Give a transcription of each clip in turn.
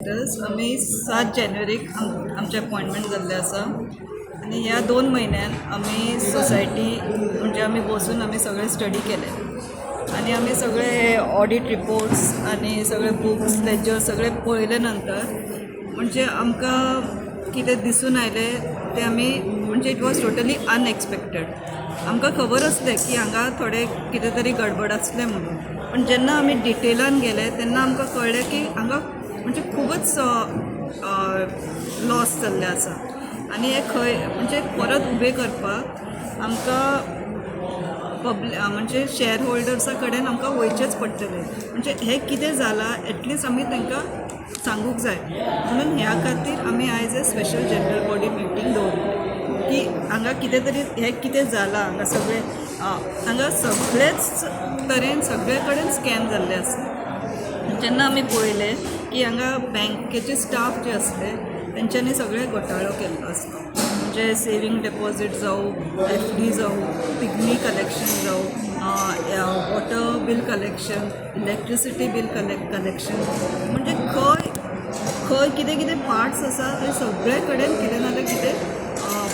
आमी 7 जानेवारीक आमचें अपॉयंटमेंट जाल्लें आसा आनी ह्या 2 म्हयन्यान आमी सोसायटी, म्हणजे आमी बसून आमी सगळें स्टडी केलें आनी आमी सगळे हे ऑडीट रिपोर्ट्स आनी सगळे बुक्स, लेजर सगळे पळयले नंतर म्हणजे आमकां कितें दिसून आयलें तें आमी, म्हणजे it was totally unexpected. आमकां खबर आसलें की हांगा थोडें कितें तरी गडबड आसलें म्हणून, पण जेन्ना आमी डिटेलान गेले तेन्ना आमकां कळ्ळें की हांगा म्हणजे खुबूच लॉस जाल्लें आसा आनी हें खंय म्हणजे परत उबें करपाक आमकां म्हणजे शेअर होल्डर्सा कडेन आमकां वयचेंच पडटलें. म्हणजे हें कितें जालां, एटलिस्ट आमी तांकां सांगूंक जाय म्हणून ह्या खातीर आमी आयज हे स्पेशल जनरल बॉडी मिटींग दवरली की हांगा कितें तरी हें कितें जालां, हांगा सगळें, हांगा सगळेच तरेन सगळे कडेन स्कॅम जाल्ले आसा. जेन्ना आमी पळयलें की हांगा बँकेचे स्टाफ जे आसले तेंच्यांनी सगळे घोटाळो केल्लो आसलो, म्हणजे सेवींग डेपॉजीट जावं, एफडी जावं, पिगमी कलेक्शन जावं, water bill collection, electricity bill collection, म्हणजे खंय खंय कितें कितें पार्ट्स आसा ते सगळे कडेन कितें ना जाल्यार कितें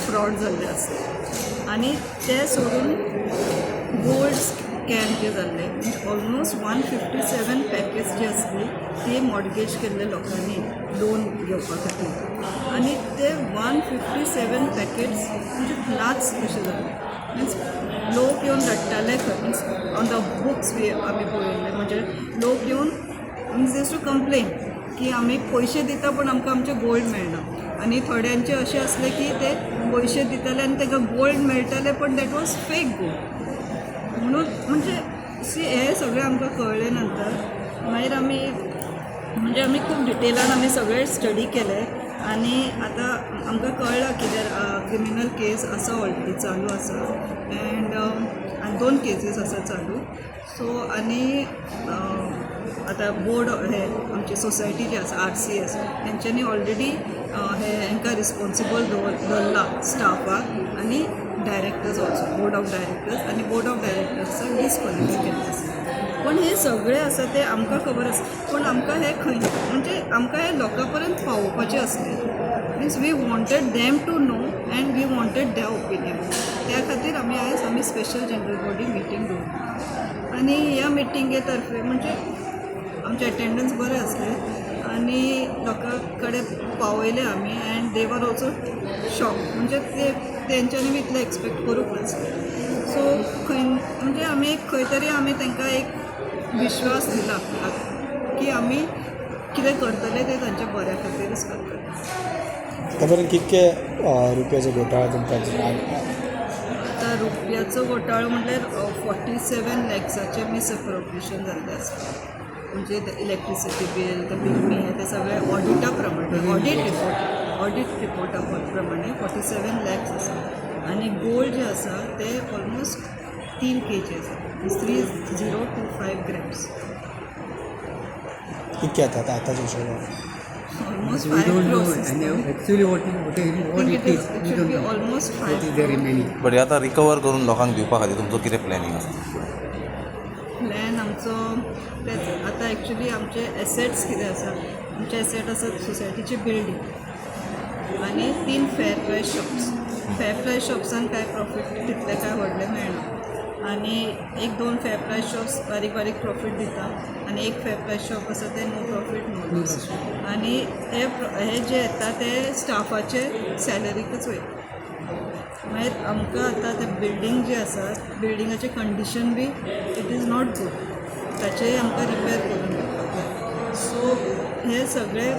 फ्रॉड जाल्ले आसा. आनी ते सोडून गोल्ड स्कॅम जे जाल्ले, ऑलमोस्ट 157 पॅकेज जी आसली ती मॉर्गेज केल्ले लोकांनी लोन घेवपा खातीर आनी ते 157 पॅकेट्स म्हणजे नाच कशे जाले. मिन्स लोक येवन रडटाले खंय. मिन्स ऑन the books बी आमी पळयल्ले, म्हणजे लोक येवन मिन्स यूज टू कंप्लेन की आमी पयशे दिता पूण आमकां आमचें गोल्ड मेळना. आनी थोड्यांचे अशें आसलें की ते पयशे दिताले आनी तांकां गोल्ड मेळटालें, पण that was fake gold म्हणून. म्हणजे सी, हें सगळें आमकां कळ्ळें नंतर मागीर आमी, म्हणजे आमी खूब डिटेलान आमी सगळें स्टडी केलें आनी आतां आमकां कळ्ळां कितें क्रिमिनल केस आसा, ऑलरेडी चालू आसा एंड आनी दोन केसीस आसा चालू. सो आनी आतां बोर्ड हे आमची सोसायटी जी आसा, आरसीएस, तेंच्यांनी ऑलरेडी हे हांकां रिस्पोन्सिबल दवरला, स्टाफाक आनी directors also, board of directors, आनी बोर्ड ऑफ डायरेक्टर्साक डिसक्वॉलिफाय केल्लें आसा. पण हें सगळें आसा तें आमकां खबर आसा, पूण आमकां हें खंय, म्हणजे आमकां हें लोकां पर्यंत पावोवपाचें आसलें. Means we wanted them to know and we wanted their opinion. त्या खातीर आमी आयज आमी स्पेशल जनरल बॉडी मिटींग दवरली आनी ह्या मिटिंगे तर्फे म्हणजे आमचें अटेंडन्स बरें आसलें आनी लोकां कडेन पावयलें आमी and they were also shocked. म्हणजे ते तेंच्यांनी बी इतलें एक्सपेक्ट करूंक नासलें. सो खंय म्हणजे आमी एक खंय तरी आमी तांकां एक विश्वास दिला की आमी कितें करतले तें तांच्या बऱ्या खातीरूच करतले. आतां पर्यंत कितके रुपयाचो घोटाळा तुमकां आतां रुपयाचो घोटाळो म्हटल्यार 47 लॅक्साचें मिसअप्रोप्रिएशन जाल्लें आसा. म्हणजे इलेक्ट्रिसिटी बील, ते बिल, हे ते सगळे ऑडिटा प्रमाणे, ऑडिट रिपोर्टा प्रमाणे 47 लॅक्स आसा. आनी गोल्ड जें आसा तें ऑलमोस्ट 3 केजी आसा, 3025 ग्रॅम्स. कितके येता आतां आतांच्या हिशोबान? Almost We five don't know crores. And actually what think it it is, is, we it should don't be know. Almost What five. is the remaining? But आतां recover करून लोकांक दिवपा खातीर तुमचो कितें प्लॅनिंग आसा? प्लॅन आमचो तेच आतां एक्चुली आमचे एसेट्स कितें आसा, आमचे एसेट आसा सोसायटीची बिल्डींग आनी तीन fair price shops. Fair price शॉप्सान कांय प्रॉफीट तितलें कांय व्हडलें मेळना आनी एक दोन फेर प्रायस शॉप्स बारीक बारीक प्रॉफीट दिता आनी एक फेर प्रायस शॉप आसा तें नो प्रॉफीट नो लॉस. आनी हे हे जे येता ते स्टाफाचे सॅलरीकच वयता. मागीर आमकां आतां तें बिल्डींग जें आसा, बिल्डिंगाचें condition B it is not good, ताचेंय आमकां रिपेर करून घेवपाक जाय. सो हे सगळें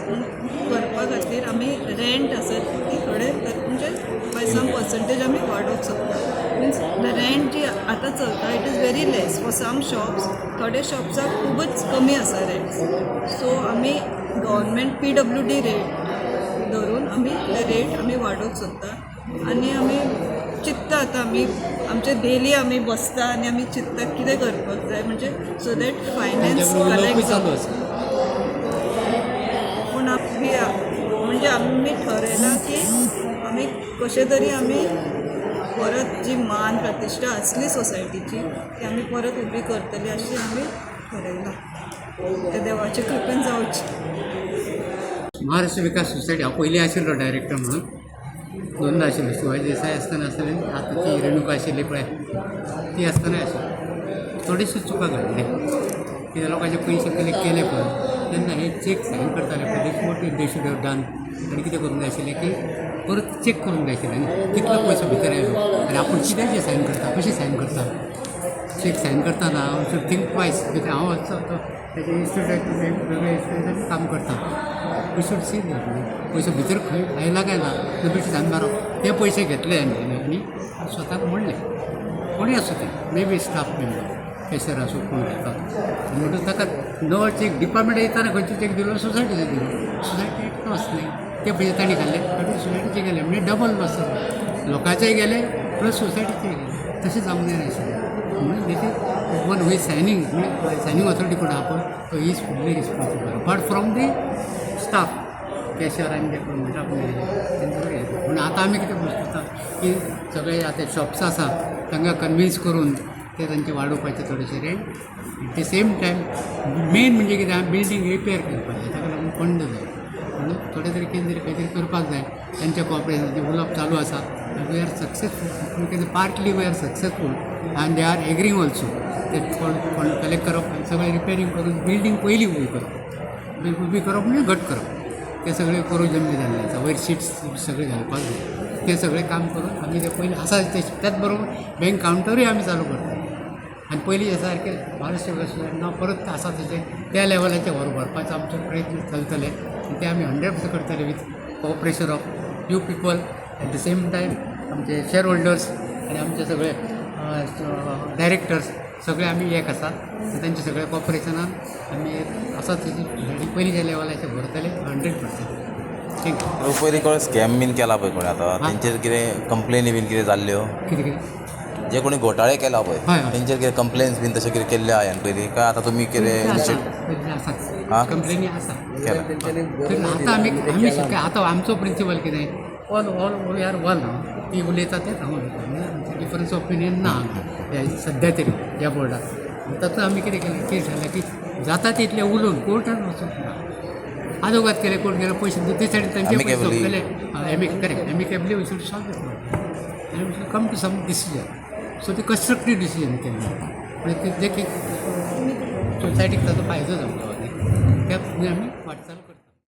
करपा खातीर आमी रेंट आसा ती थोडे, म्हणजे बाय सम पर्संटेज आमी वाडोवंक शकता. मिन्स the rent जी आतां चलता, it is very less for some shops. थोडे शॉप्साक खुबूच कमी आसा रेंट. सो आमी गव्हर्मेंट पीडब्ल्यूडी रेट धरून आमी ते रेट आमी वाडोवंक सोदता. आनी आमी चिंत्ता, आतां आमी आमचे डेली आमी बसता आनी आमी चिंत्ता कितें करपाक जाय, म्हणजे सो that finance collect चालू जावपाक. आसा. पूण आमी, म्हणजे आमी ठरयलां की आमी कशें तरी आमी परत जी मान प्रतिश्ठा आसली सोसायटीची ती आमी परत उबी करतली अशी आमी ठरयलां. ते देवाचे कृपेन जावची. महाराष्ट्र विकास सोसायटी, हांव पयलीं आशिल्लो डायरेक्टर म्हणून, दोनदा आशिल्लो. शिवाजी देसाय आसतना आसताले, आतां ती रेणुका आशिल्ली पळय, ती आसतना आशिल्ली. थोडेशे चुका घडले कित्याक लोकांचे पयशे कलेक्ट केले पळय तेन्ना हे चॅक सायन करताले पळय, that's what they should have done. आनी कितें करूंक जाय आशिल्लें की परत चॅक करूंक जाय आशिल्लें न्ही, कितलो पयसो भितर आयलो आनी आपूण कित्याचेर सायन करता, कशें सायन करता. चॅक सायन करतना हांव should think twice, कित्याक हांव असो तो तेजे इन्स्टिट्यूट, वेगवेगळे इन्स्टिट्यूटान काम करता. We should see that न्ही, पयसो भितर खंय आयला काय ना. तो बेश्टे सायन मारप. ते पयशे घेतले आनी स्वताक मोडले. कोणूय आसूं, ते may be staff member, cashier आसूं, कोण घेता म्हणटूच ताका नवो चॅक डिपार्टमेंट येताना खंयचो चॅक दिलो? सोसायटीचो दिलो. सोसायटीक लॉस न्ही, ते पयशे तांणी खाल्ले आनी सोसायटीचे गेले, म्हणजे डबल लॉस जालो. लोकांचेय गेले प्लस सोसायटीचेय गेले. तशें जावंक जायना आशिल्लें. म्हणून this is one who is signing, म्हणजे सायनींग ऑथॉरिटी कोण आहा पळय, तो is fully responsible apart from the staff, cashier आनी जे कोण म्हणटा पळय तेंचे कडेन. म्हणून आतां आमी कितें करता की सगळे आतां शॉप्स आसा तांकां कन्विन्स करून ते तांचे वाडोवपाचे थोडेशे rent. At the same time, main म्हणजे कितें, आमी बिल्डींग रिपेर करपाक जाय. ताका लागून फंड जाय. म्हणून थोडे तरी कितें तरी कांय तरी करपाक जाय. तांच्या कॉपरेशन उलोवप चालू आसा. We are successful, partly we are successful and they are agreeing also. ते फंड फंड कलेक्ट करप आनी सगळें रिपेरींग करून बिल्डींग पयलीं उबी करप. उबी करप म्हणजे घट करप. ते सगळें कोरोजन बी जाल्लें आसा वयर, शिट्स सगळें घालपाक जाय. तें सगळें काम करून आमी तें पयलीं आसा तें. त्याच बरोबर बँक कावंटरूय आमी चालू करता आनी पयलीं सारकें महाराष्ट्र नांव परत आसा तशें त्या लेवलाचेर व्हरपाचो आमचो प्रयत्न चलतले आनी ते आमी 100% करतले with cooperation of you people. At the same time, आमचे शेअर होल्डर्स आनी आमचे सगळे डायरेक्टर्स सगळे आमी एक आसा. तांचे सगळे कॉपरेशनान आमी आसा तेजी पयलींच्या लेवलाचेर व्हरतले 100%. Thank you. पयलीं कोण स्कॅम बीन केला पळय कोणी, आतां तेंचेर कितें कंप्लेनी बीन कितें जाल्ल्यो? कितें कितें? जे कोणी घोटाळे केला पळय, हय, हय. तेंचेर कितें कंप्लेन्स बीन तशें कितें केल्ले आहा ह्यान पयलीं, काय आतां तुमी कितें इनिशिएट आसा. हा? कंप्लेनी आसा. केला? तर आतां आमी आमी शक्य आतां आमचो प्रिंसिपल कितें, all we are one. ती उलयता तेंच हांव उलयता, म्हणजे आमचें डिफरन्स ओपिनियन ना ह्या सद्या तरी ह्या बोर्डाक. तातूंत आमी कितें केलें, कितें थारलें की जाता तितलें उलोवन कोर्टान वचूंक ना. आदोगाद केले, कोर्ट गेले, पयशे ते सायडीन तांचे पयशे Amicably. सोंपतले. Correct, amicably we should solve the problem आनी we should come to some decision. So ते कन्स्ट्रक्टीव डिसिजन केलें म्हणजे ते देखीक सोसायटीक ताचो फायदो जावंक त्या आमी वाटचाल.